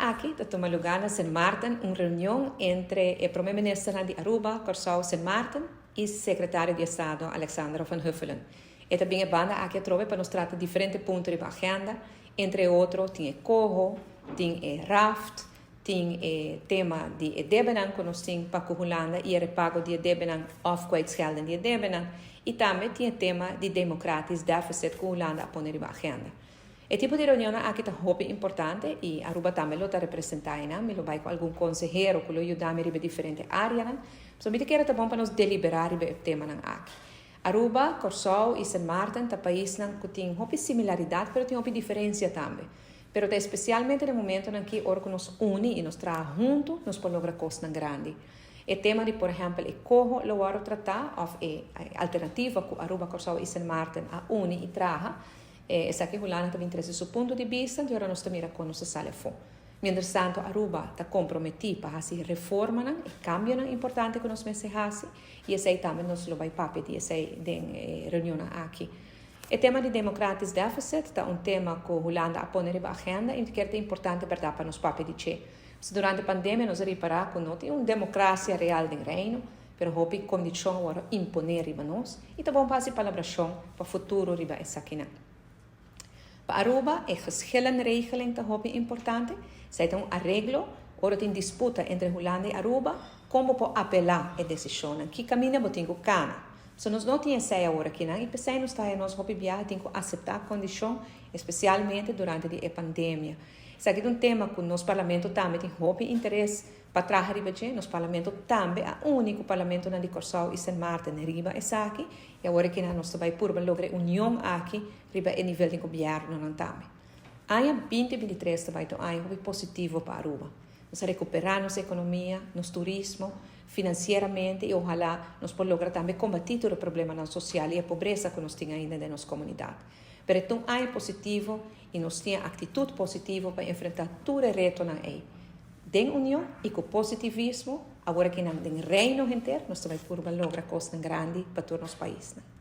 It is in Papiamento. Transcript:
aki ta tuma lugá na Sint Maarten un reunion entre e Prome Ministernan di Aruba, Kòrsou, Sint Maarten i Sekretario di Estado Alexandra van Huffelen. E ta bin e banda aki atrobe pa nos trata diferente punto riba agenda, entre otro tin e coho, tin e raft, tin e tema di e debenan ku nos tin pa ku Hulanda i e repago di e debenan òf kwijtschelden di e debenan i tambe tin e tema di democratisch deficit ku Hulanda a pone riba agenda. E tipo di reunionnan aki ta hopi importante i Aruba tambe lo ta representá einan. Mi lo bai ku algun konsehero ku lo yuda mi riba e diferente áreanan. Pasobra mi ta kere ta bon pa nos deliberá riba e temanan aki. Aruba, Kòrsou i Sint Maarten ta paisnan ku tin hopi similaridat pero tin hopi diferensia tambe. Pero ta espesialmente den momentonan aki ora ku nos uni i nos traha huntu nos por logra kosnan grandi. E tema di por ehèmpel e koho lo wòrdu tratá òf e alternativa ku Aruba, Kòrsou i Sint Maarten a uni i traha. Esaki Hulanda ta bin trese su punto di bista di ora nos ta mira kon nos ta sali afó. Mientras tanto Aruba ta komprometí pa hasi reformanan i kambionan importante ku nos mester hasi i esei tambe nos lo bai papia di esei den e reunionnan aki. E tema di democratisch deficit ta un tema ku Hulanda a pone riba agenda i mi ta kere ta importante bèrdat pa nos papia di dje. Pasobra durante pandemia nos a ripará ku no tin un demokrasia real den Reino. Pero hopi kondishon a wòrdu imponé riba nos i ta bon pa hasi palabrashon pa futuro riba esakinan. Pa Aruba e geschillenregeling ta hopi importante. Esei ta un areglo ora tin disputa entre Hulanda i Aruba, kon bo por apelá e desishonnan, ki kaminda bo tin ku kana. So nos no tin esei awor akinan i p'esei nos ta haña nos hopi biaha tin ku aseptá kondishon, espesialmente durante di e pandemia. Esaki ta un tema ku nos parlamento tambe tin hopi interes Pa traha riba dje, nos Parlamento tambe a uni ku parlamentonan di Kòrsou i Sint Maarten riba esaki i awor e kinan nos ta bai purba logra e union aki riba e nivel di gobièrnunan tambe. Aña 2023 ta bai ta un aña hopi positivo pa Aruba. Nos a rekuperá nos ekonomia, nos turismo, finansieramente i ohalá nos por logra tambe kombatí tur e problemanan sosial i e pobresa ku nos tin ainda den nos komunidat. Pero e ta un aña positivo i nos tin e aktitut positivo pa enfrentá tur e retonan ei. Den union i ku positivismo, awor aki nan den Reino henter nos ta bai purba logra kosnan grandi pa tur nos paisnan.